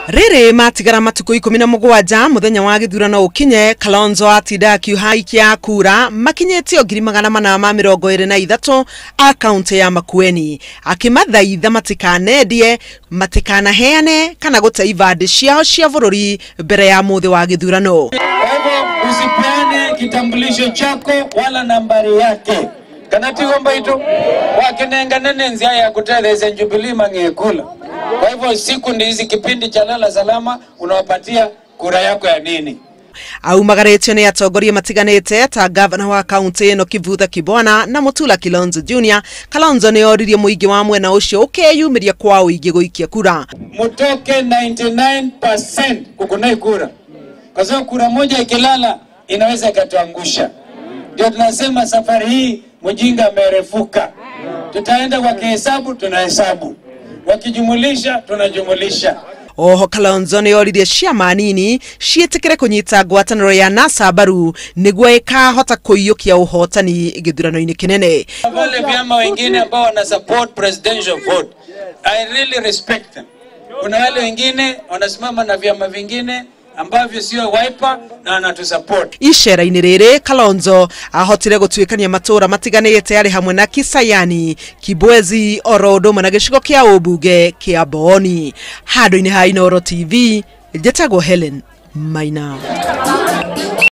Rĩrĩ matigara matukũ 17 mũthenya wa gĩthurano ũkinye, Kalonzo atinda akiuha aikia a kura makinyĩtio 423 a kaunti ya Makueni, akĩmathaitha matikanendie, matikanaheane kana gũte ibandĩ ciao cia bũrũri mbere ya mũthĩ wa gĩthurano. Kwa hivyo usipeane kitambulisho chako wala nambari yake kana tigomba itu wakinenganene nzia ya kuteleza Jubilee mangekula. Kwa hivyo siku ndi hizi, kipindi cha lala salama, unawapatia kura yako ya nini? Aumagarĩtio nĩ atongoria matiganĩte ta gavana wa kaunti ĩno Kivutha Kibwana na Mutula Kilonzo Junior. Kalonzo nĩ oririe mũingĩ wa mwena ũcio ũkeyumĩria kwa ũingĩ gũikia kura. Mutoke 99% kukunai kura, kwa sababu kura moja ikilala inaweza ikatuangusha. Ndio tunasema safari hii mjinga amerefuka. Tutaenda wakihesabu, tunahesabu, wakijumulisha, tunajumulisha. Oho Kalonzo nĩ oririe ciama nini ciĩtĩkĩre kũnyita ngwatanĩro ya NASA mbaru nĩguo ĩkahota kũiyũkia ũhotani gĩthurano-inĩ kĩnene. Wale vyama wengine ambao wana support presidential vote, I really respect them. Kuna wale wengine wanasimama na vyama vingine ambavyo sio Wiper na wanatusupport. Icera-inĩ rĩrĩ Kalonzo ahotire gũtuĩkania matũra matiganĩte arĩ hamwe na Kisayani, Kibwezi oro ũndũ ũmwe na gĩcigo kĩa ũmbunge kĩa Mbooni. Handũ-inĩ ha Inooro TV, njĩtagwo Helen Maina.